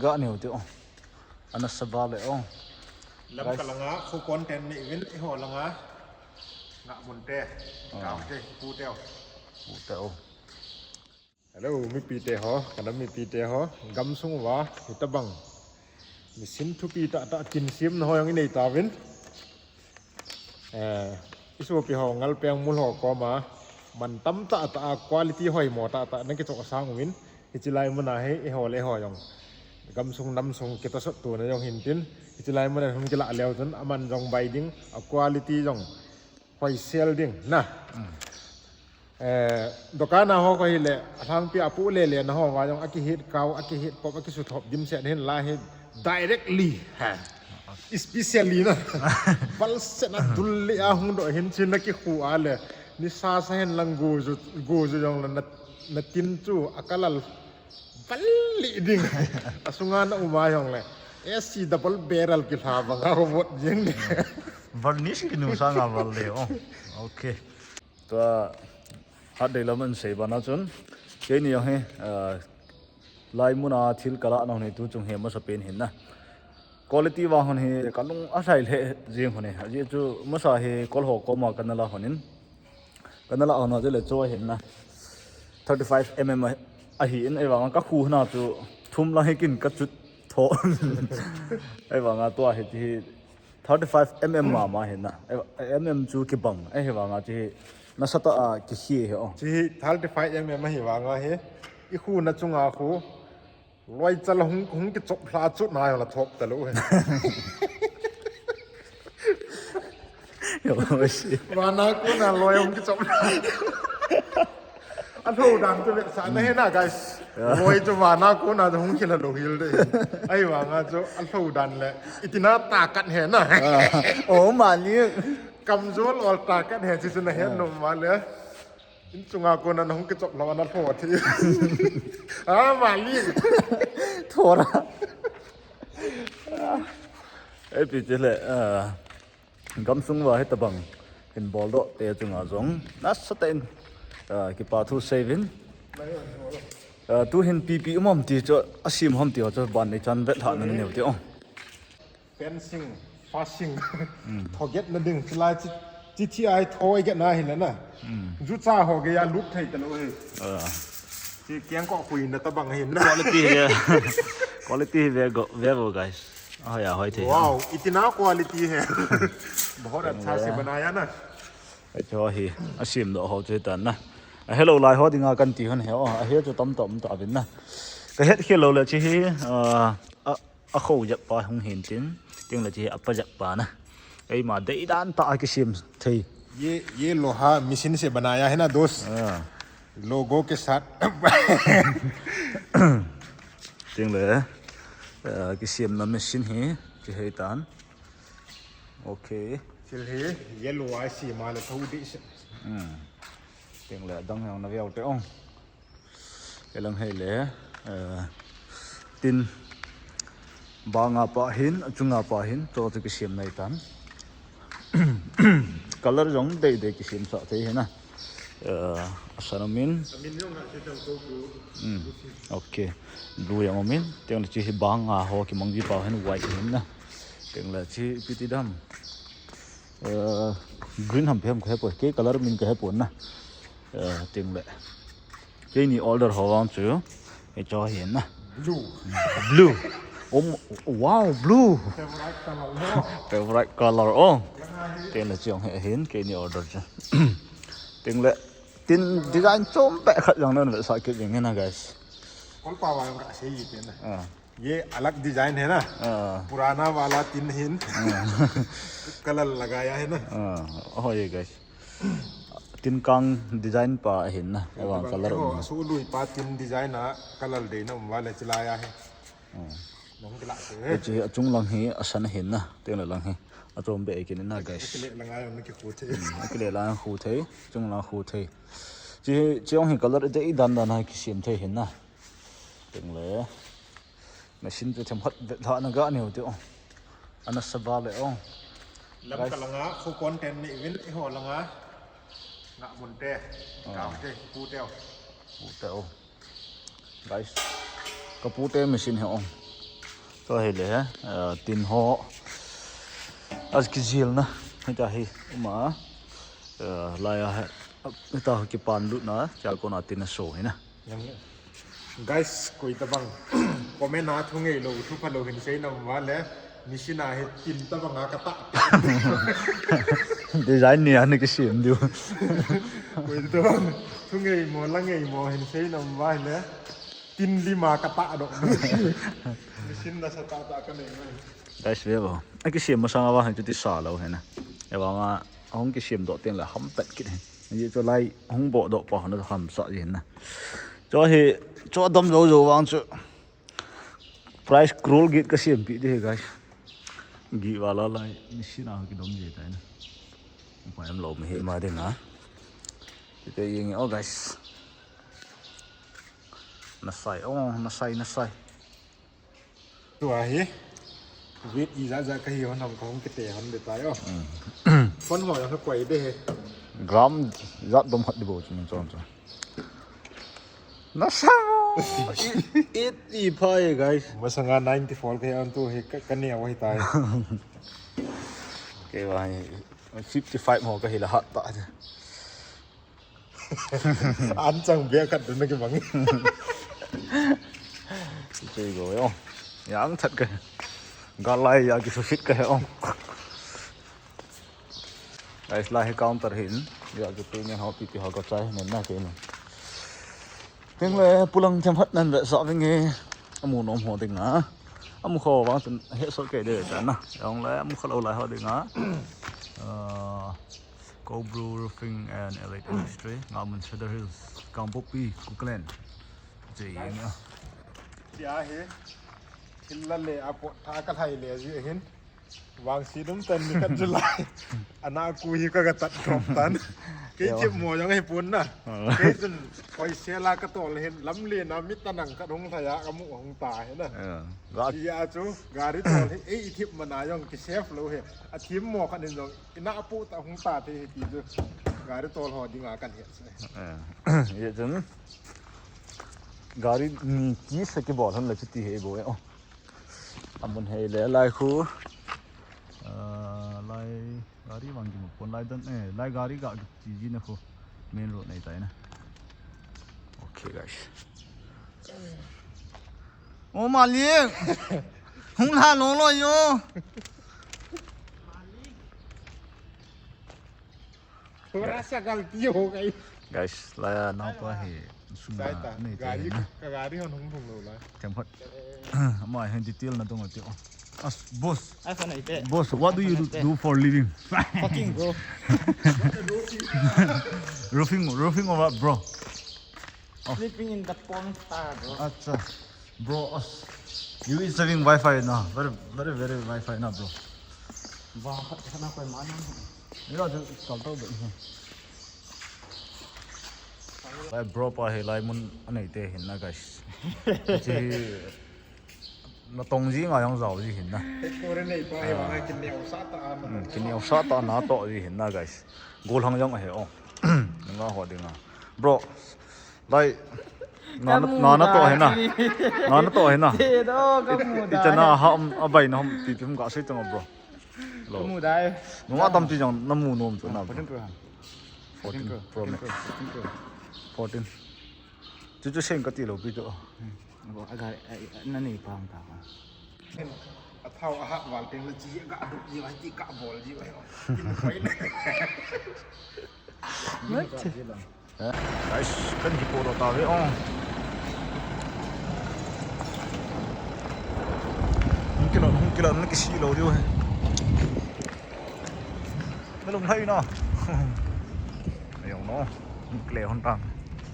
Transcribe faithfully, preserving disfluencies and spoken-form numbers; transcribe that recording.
Ga neu te o. Ana saba le o. Lam kalanga khu content nei vin eiho langa. Nga mun te. Kau te pu te o. Pu te o. Hello, mipi te ho, kana mipi te ho. Gamsung uva hitabang machine thupi tah tah tin siamna ho jong inei tauvin. Eh, isopi ho Ngalpeng mul ho koma man tam tah tah a quality hoimo tah tah nakichoh sang uvin. Hiche lai muna hi eiho le eiho jong gamsung namsung kitasot tona jong hintin. Hiche lai muna hung kilah leu chun aman jong bai ding, a quality jong hoisel ding na. Eh, dukan a ho ko hile, alhangpi a pu le le na ho va jong akihet kau, akihet pop, akisuthop dimset hin la hi directly ha. Especially na. Balset na dul le a hung doh hin chin nakikhu a le. Nisa sa hin lang goju, goju jong la na, na tin chu akalal. Pali ding. Asunga na uma jong le. A C double barrel kilha banga vot jing ni. Varnish kinu sanga val le o. Okay. Tua hat dei lam an sei bana chun. Keini jong hi, ah, lai muna thil kala na hon hi tu chung hi masa pen hin na. Quality vang hon hi kalung alhai le jing hon hi. Ajeh chu masa hi kol ho koma kana la hon in. Kana la hon a chu le chu ahin na. Thirty five M M a, ahin, ahivanga kakhu na chu thum lang hi kin kachut tho. Ahivanga tua hi, hi thirty five M M mama hin na. Eh, M M chu kibang. Ahivanga chu hi nasatah a kihi hi o. Chu hi thirty five M M ahivanga hi. Ikhu na chunga khu. Loi chal hung, hung kichop hla chu na la thop talou he. Yo, shi. Vana kona loi hung kichop. Alhou dan chu vetsahna he na, guys. Loi chu vana kona hung kila lou hil de. Ahivanga chu alhou dan le. Itina takat he na. Ah. Oh, mani. Kamjol ol takat he chu na he nom ma le. In chunga kona nahung kichop lou ana lho thi. Ah, mali. Thora. Ei pi te le, ah, gamsung va hitabang hin boldoh te chunga jong nasatah in, ah, kipa thu seivin. Ah, tu hin pipi um ham ti chu asim ham ti ho chu ban nei chan vet lhah na neu ti o. Fencing, fencing. Thoget na ding, chilai chi, chi thi ai thoi get na hin na. Ju cha ho ge ya lup thei ta lo he. Ah. Chi kiang ko khui na tabang hin na. Quality he. Quality he ve go, ve vo guys. Ah, ya hoi thei. Wow, itina quality he. Bahut accha se banaya na. Ai cho hi, asim doh ho chu tan na. A hello lai ho dinga kan ti hon he o. A he chu tam tam ta vin na. Ka het khel lou le chi hi, ah, a A kho jep pa hung hin tin, ting le chi a pa jep pa na. Eima deidan tah a kisim thei. ये, ये लोहा मशीन से बनाया है ना दोस्त? Ah. लोगों के साथ. Ting le, eh, kisimna machine hi, chi hei tan. Okay. Thil hi, ye lo ai si ma le tho di se. Hmm. Ting le, dang yang na viau te ong. Elang hei le, eh, tin banga pa hin, achunga pa hin, to chu kisim nai tan. Color jong dei dei kisim sa thei hin a. Eh, asan umin. Hmm, okay. Blue jong umin. Teng le chi hi banga ho kimang ji pa hin white hin na. Teng le chi piti dam. Eh, green ham phem ka he poi. Kei color min ka he pon na. Eh, teng le. Keini order ho vang chu. Ei cho hin na. Blue. Blue. Um, wow, blue. Favorite color, no? Favorite color, oh. Teng le chiong he hin, keini order chu. Teng le, tin design chom pe khat jong nan ve sa kit jing na, guys. Kol pa wa ka sei yi pe na. Ah. ये अलग डिजाइन है ना? Ah. पुराना वाला टिन हिन. Ah. Colour लगाया है ना? Ah. Oh, ye guys. Tin kang design pa hin na. Ewa color. Ho, um. Su lui pa tin design a color de na um wale chilaya hai. Ah. Nong kila se. Chi achung lang hi asan hin na. Teng le lang hi. Achom be kin na, guys. Akile lang ayo na ki khu thei. Hmm, akile lang khu thei. Chung lang khu thei. Chi, chi ong hi color deidan dan a kisim thei hin na. Teng le. Machine chu themkhat vet lhah na ga neu te o. Ana saba le o. Lam kalanga khu content nei vin eiho langa. Nga mun te. Ah. Kau te, pu te o. Pu te o. Guys. Ka pu te machine he o. Tua hi le, eh, tin ho. As kijil na. Hita hi, uma. Eh, lai a hi. Hita ho kipan lut na. Chal ko na tin a so hi na. Guys, koi tabang. Comment a thu ngei lo, thu pha lo hin sei nam va le. Machine a hi tin tabang a kata. Design ni a ni kisem diu. Koi tabang. Thu ngei mo, la ngei mo hin sei nam va le. Tin lima kata do. Machine na sa ta ta ka nei mai. Guys, ve bo. A kisem masang a va hin chuti sa lo hin na. E va nga hung kisem do tin la ham pet kit hin. Ye cho lai hung bo do pa hon ham sa ji hin na. Cho hi, cho dom zo zo vang chu. Price crore git ka siam pi de, guys. Gi wala lai, machine a ki dom je tai na. Upa em lo mi hi ma de na. Ite yeng, oh, guys. Na sai, oh, na sai, na sai. Tua hi. Wit i za za ka hi hon ham ka hung kite hon de tai, oh. Phone ho ya ka koi de he. Gram zat dom hat de bo chun chon chon. Nasa! It, it, i phai, guys. Masanga ninety-four kei an tu hi ka, ka neo hi tai. Kei va hi fifty-five ho ka hi la hat ta. An chang bia khat dun na ki bang. Kei go yo. Yang that ka. Galai ya ki fit ka he ong. Guys, lai hi counter hin. Ya, ki payment ho, pi pi ho ka chai hin na ke ni. Teng le, pulang them hat nan ve sa ving e. Amu nom ho ding a. Amu kho vang chun he so ke de ta na. Yong le, amu kho lo lai ho ding a. Uh, Cobra Roofing and Elite Industry, Ngamun Cedar Hills, Kangpokpi, Kukiland. Che yeng a. Tia he. Thil la le a po tha ka thai le ji hin. Vangsi dum tan ni kan July. Ana ku hi ka ga tat drop tan. Kei thip mo jong hi pun na. Kei chun koi sela ka tol hin lam le na mit ta nang ka dong thaya ka mu hong ta hi na. Ga- Ki a chu gari tol hi ei thip mana jong ki safe lo hi. A thim mo khat in jong ina apu ta hong ta the hi ti chu. Gari tol ho ding a kan hi. Ye chun. Gari ni ki sa ki bol han la chu ti he bo e. Oh. Amun hei le lai khu. Ah, lai gari vang ki mu pon lai dan, eh, lai gari ga ki ji na khu. Main road nei tai na. Okay, guys. Oh, Malik. Hung la lo lo yo. थोड़ा सा गलती हो गई। Guys, laya nau pa hi sum na nei te. Gari, ka gari hon hung hung lo la. Them hot. Ama hin detail na dong ati. Oh. As boss. Asa nei te. Boss, what do you do, do for living? Fucking bro. Roofing, roofing or what, bro? Oh. Sleeping in the pond star, bro. Acha. Bro, oh. You is having Wi-Fi na. Very, very, very Wi-Fi na, bro. Ba, khat khat na koi ma na. Ni la chu kal to be. Lai bro pa hi lai mun anei te hin na, guys. Chi na tong ji nga jong jao ji hin na. He ko re nei pa hi ba ki neo sa ta na. Hmm, ki neo sa ta na to ji hin na, guys. Gol hang jong he o. Nga ho ding a. Bro, lai na na to he na. Na na to he na. Te do ka mu da. Ichana ha a bai na hom ti ti hum ka sei tang, bro. Lo. Ka mu dai. Nunga tam ti jang na mu nom chu na. Fourteen Pro. Fourteen Pro Max. Fourteen Pro. Fourteen. Chu chu seng ka ti lo pi chu. Hmm. Bo, a ga, a, a, na nei pa hung ta ka. A thao a hah val teng le chi ga du ji vai ti ka bol ji vai. Tin pai na. What? Eh, guys, kan kipo lo ta ve, oh. Hung kilo, hung kilo, na kisi lo diu he. Na lung hai na. Ayong no. Hung kile hon tang.